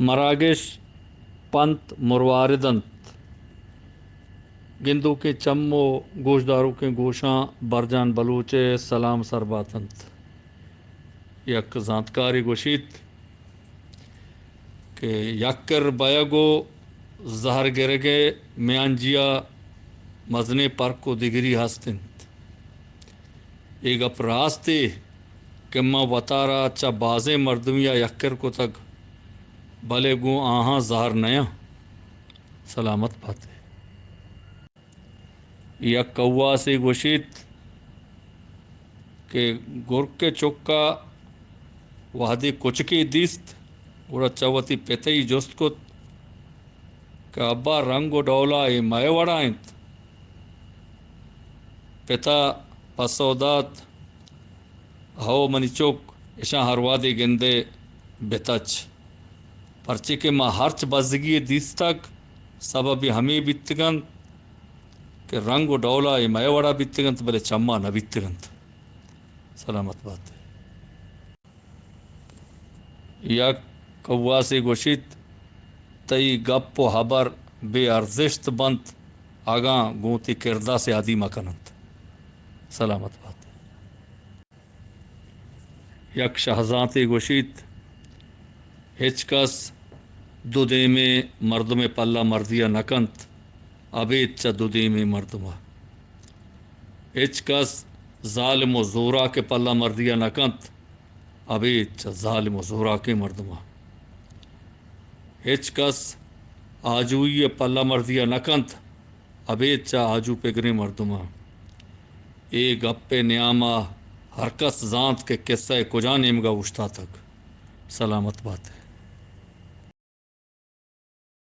مراگش پنت مروارد انت۔ گندوکیں چم و گوشداروکیں گوشاں برجان بلوچ ء سلام سر بات انت۔ یک زانتکارے گوشیت کہ یک کر بئیگ و زہر گرگ ء میانجیا مزنیں پرک و دگری ہست انت۔ اے گپ راستے کہ من وتارا چہ بازیں مردمیا یکر کتگ، بلے گوں آہاں زہر نیاں۔ سلامت بات ئے۔ یک کواسے گوشیت کہ گرک ء چکا وہدے کچکے دیست، گڑا چہ وتی پتئی جست کت کہ ابا، رنگ و ڈولا اے مئے وڑا انت؟ پتا پسو دات، ہئو منی چک، اشاں ہر وہدے گندئے بتچ، پرچے کہ ما ہرچ بزگی یے دیستگ، سبب ہمے بیتگ انت کہ رنگ و ڈولا اے مئے وڑا بیتگ انت، بلے چما نہ بیتگ انت۔ سلامت بات ئے۔ یک کواسے گوشیت، تئی گپ و ہبر بے ارزشت بنت، اگاں گوں تئی کردا سیادی مکننت۔ سلامت بات ئے۔ یک شہزانتے گوشیت، ہچ کس دو دیمیں مردمے پلہ مردیا نکنت، ابید چہ دو دیمیں مردما۔ ہچ کس ظالم و زوراکے پلہ مردیا نکنت، ابید چہ ظالم و زوراکیں مردما۔ ہچ کس آجوئی ء پلہ مردیا نکنت، ابید چہ آجو پگریں مردما۔ اے گپ ء نیاما ہر کس زانت کہ کسہ ء کجا نیمگا اوشتاتگ۔ سلامت بات ئے۔